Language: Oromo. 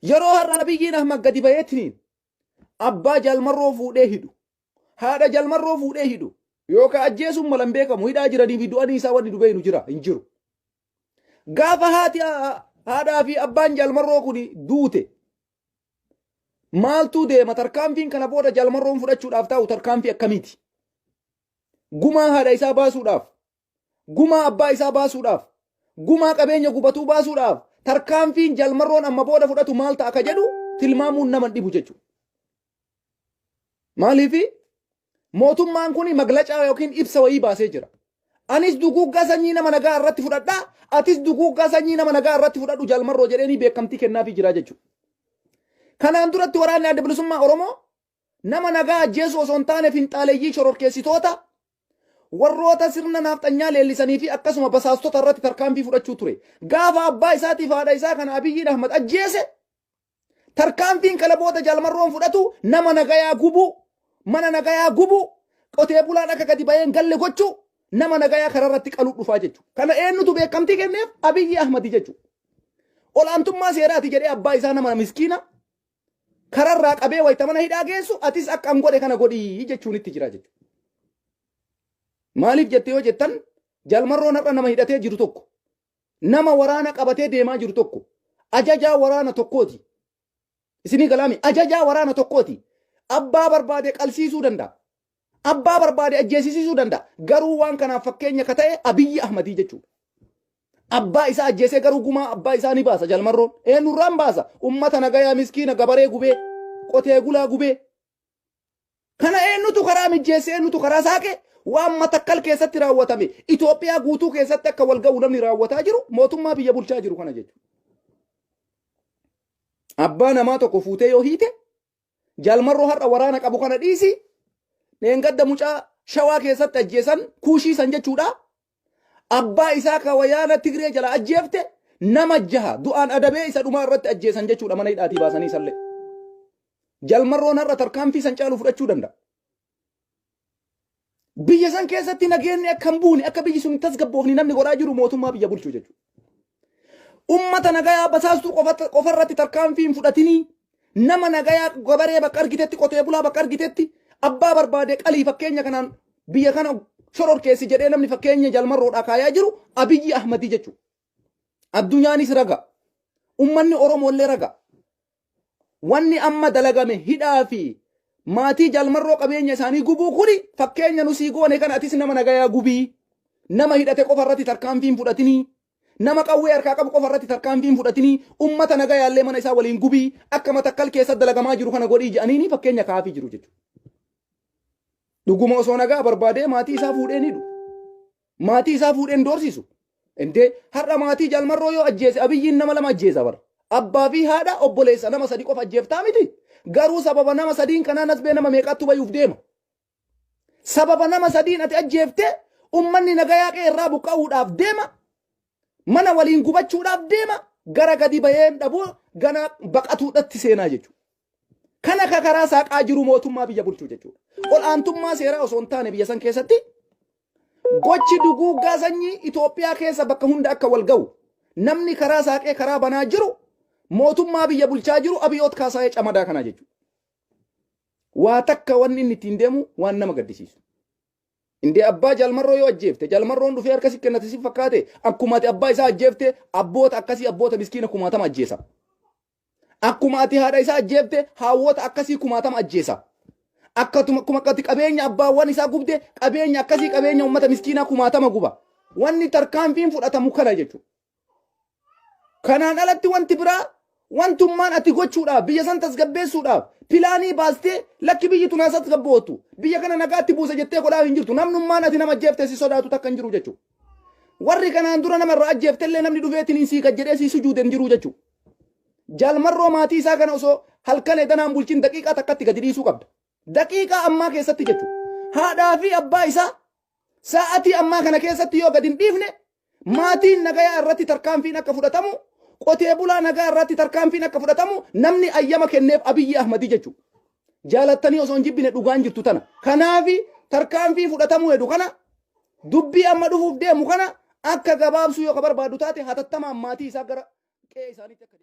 Yeroo har'a Abiyyiin Ahmad gadi baheetiniin abbaa Jaalmarroo fuudhee hidhu, haadha Jaalmarroo fuudhee hidhu, yookaan ajjeesuun malan beekamu hidhaa jiranii fi du'anii isaa wanni dubeenu jira hin jiru. Gaafa haati haadhaa fi abbaan Jaalmarroo kun duute maaltu deema? Tarkaanfiin kana booda Jaalmarroon fudhachuudhaaf taa'u tarkaanfii akkamiiti? Gumaa haadha isaa baasuudhaaf, gumaa abbaa isaa baasuudhaaf, gumaa qabeenya gubatuu baasuudhaaf tarkaanfiin Jaalmarroon amma booda fudhatu maal ta'a ka jedhu tilmaamuun nama dhibu jechuudha. Maaliif mootummaan kun maglacaa yookiin ibsa wayii baasee jira. Anis duguuggaa sanyii nama nagaa irratti fudhadhaa, atis duguuggaa sanyii nama nagaa irratti fudhadhu Jaalmarroo jedheenii beekamtii kennaafii jira jechuudha. Kanaan duratti waraanni Adda Bilisummaa Oromoo nama nagaa ajjeesuu osoo hin taane finxaaleeyyii shororkeessitoota warroota sirna naafxanyaa leellisanii fi akkasuma basaastota irratti tarkaanfii fudhachuu ture. Gaafa abbaa isaatiif haadha isaa kana Abiyyiin Ahmad ajjeese, tarkaanfiin kana booda Jaalmarroon fudhatu nama nagayaa gubuu, mana nagayaa gubuu, qotee bulaan akka gadi baheen galle gochuu, nama nagayaa karaa irratti qaluu dhufaa jechuudha. Kana eenyutu beekamtii kenneef? Abiyyi Ahmadi jechuudha. Olaantummaa seeraati jedhee abbaa isaa nama miskiina kararraa qabee wayita mana hidhaa geessu, atis akka an godhe kana godhii jechuun itti jira jechuudha. Maaliif jette yoo jettan, Jaalmarroon har'a nama hidhatee jiru tokko, nama waraana qabatee deemaa jiru tokko, ajajaa waraana tokkooti. Isinii galaami, ajajaa waraana tokkooti. Abbaa barbaade qalsiisuu danda'a. Abbaa barbaade ajjeesisiisuu danda'a. Garuu waan kanaaf fakkeenya ka ta'e Abiyyi Ahmadii jechuudha. Abbaa isaa ajjeesee garuu gumaa abbaa isaa ni baasa Jaalmarroon. Eenyurraan baasa? Ummata nagayaa miskiina gabaree gubee, qotee bulaa gubee. Kana eenyutu karaa mijjeessee, eenyutu karaa saaqe? Waan Matakkal keessatti raawwatame Itoophiyaa guutuu keessatti akka wal ga'u namni raawwataa jiru mootummaa biyya bulchaa jiru kana jechuudha. Abbaa namaa tokko fuutee yoo hiite, Jaalmarroo har'a waraana qabu kana dhiisi, dheengadda mucaa Shawaa keessatti ajjeesan kuushii san jechuudha. Abbaa isaa ka wayaana Tigree jala ajjeefte nama jaha du'aan adabee isa dhumaa irratti ajjeesan jechuudha, mana hidhaatii baasanii isallee. Jaalmarroon har'a tarkaanfii san caalu fudhachuu danda'a. Biyya san keessatti nageenyi akka hin buune, akka biyyi sun hin tasgabboofne namni godhaa jiru mootummaa biyya bulchu jechuudha. Ummata nagayaa basaastuu qofarratti tarkaanfii hin fudhatinii, nama nagayaa gabaree bakka argitetti, qotee bulaa bakka argitetti abbaa barbaade qalii, fakkeenya kanaan biyya kana shororkeessi jedhee namni fakkeenya Jaalmarroodhaa kaayaa jiru Abiyyi Ahmadii jechuudha. Addunyaanis raga. Ummanni Oromoollee raga. Wanni amma dalagame, hidhaa fi maatii Jaalmarroo qabeenya isaanii gubuu kuni, fakkeenya nu sii goone kana atis nama nagayaa gubii. Nama hidhate qofa irratti tarkaanfii hin fudhatinii. Nama qawwee harkaa qabu qofa irratti tarkaanfii hin fudhatinii. Ummata nagayaallee mana isaa waliin gubii, akka Matakkal keessa dalagamaa jiru kana godhii jedhaniini fakkeenya kaafii jiru jechuudha. Dhuguma osoo nagaa barbaadee maatii isaa fuudhee ni hidhu. Maatii isaa fuudhee hin doorsisu. Indee har'a maatii Jaalmarroo yoo ajjeese Abiyyiin nama lama ajjeesa bara. Abbaa fi haadha, obboleessa, nama sadi qofa ajjeeftaa miti. Garuu sababa nama sadiin kanaan asbee nama meeqaattu bayuuf deema. Sababa nama sadiin ati ajjeefte ummanni nagayaa qe'ee irraa buqqa'uudhaaf deema. Mana waliin gubachuudhaaf deema. Gara gadi baheen dhabuu gana baqatuudhatti seenaa jechuudha. Kana ka karaa saaqaa jiru mootummaa biyya bulchuu jechuudha. Ol'aantummaa seeraa osoo hin taane biyya san keessatti gochi duguuggaa sanyii Itoophiyaa keessa bakka hunda akka wal ga'u namni karaa saaqee karaa banaa jiru mootummaa biyya bulchaa jiru Abiyoot Kaasaayee Camadaa kana jechuudha. Waa takka wanni inni ittiin deemu waan nama gaddisiisu. Indee abbaa Jaalmarroo yoo ajjeefte, Jaalmarroon dhufee harka si kennate si fakkaate? Akkuma ati abbaa isaa ajjeefte abboota akkasii, abboota miskiina kumaatama ajjeesa. Akkuma ati haadha isaa ajjeefte haawwota akkasii kumaatama ajjeesa. Akkatuma akkuma ati qabeenya abbaawwan isaa gubde qabeenya akkasii, qabeenya uummata miskiinaa kumaatama guba. Wanni tarkaanfiin fudhatamu kana jechuudha. Kanaan alatti wanti biraa, wantummaan ati gochuudhaaf, biyya san tasgabbeessuudhaaf pilaanii baastee, lakki biyyi tun haa tasgabbootu, biyya kana nagaatti buusa jettee godhaa hin jirtu. Namnummaan ati nama ajjeefte si sodaatu takka hin jiru jechuudha. Warri kanaan dura nama irraa ajjeeftellee namni dhufeetiin hin sii gad jedhee sii sujuude hin jiru jechuudha. Jaalmarroo maatii isaa kana osoo halkan edanaan bulchin daqiiqaa takkatti gadi dhiisuu qabda. Daqiiqaa ammaa keessatti jechuudha. Haadhaa fi abbaa isaa sa'atii ammaa kana keessatti yoo gadi hin dhiifne, maatiin nagayaa irratti tarkaanfiin akka fudhatamu, qotee bulaa nagaa irratti tarkaanfiin akka fudhatamu namni ayyama kenneef Abiyyi Ahmadii jechuudha. Jaalattanii osoo hin jibbine dhugaan jirtu tana. Kanaafi tarkaanfii fudhatamuu hedu kana, dubbii amma dhufuuf deemu kana akka gabaabsuu yoo ka barbaadu taate, hatattamaan maatii isaa gara qe'ee isaaniitti akka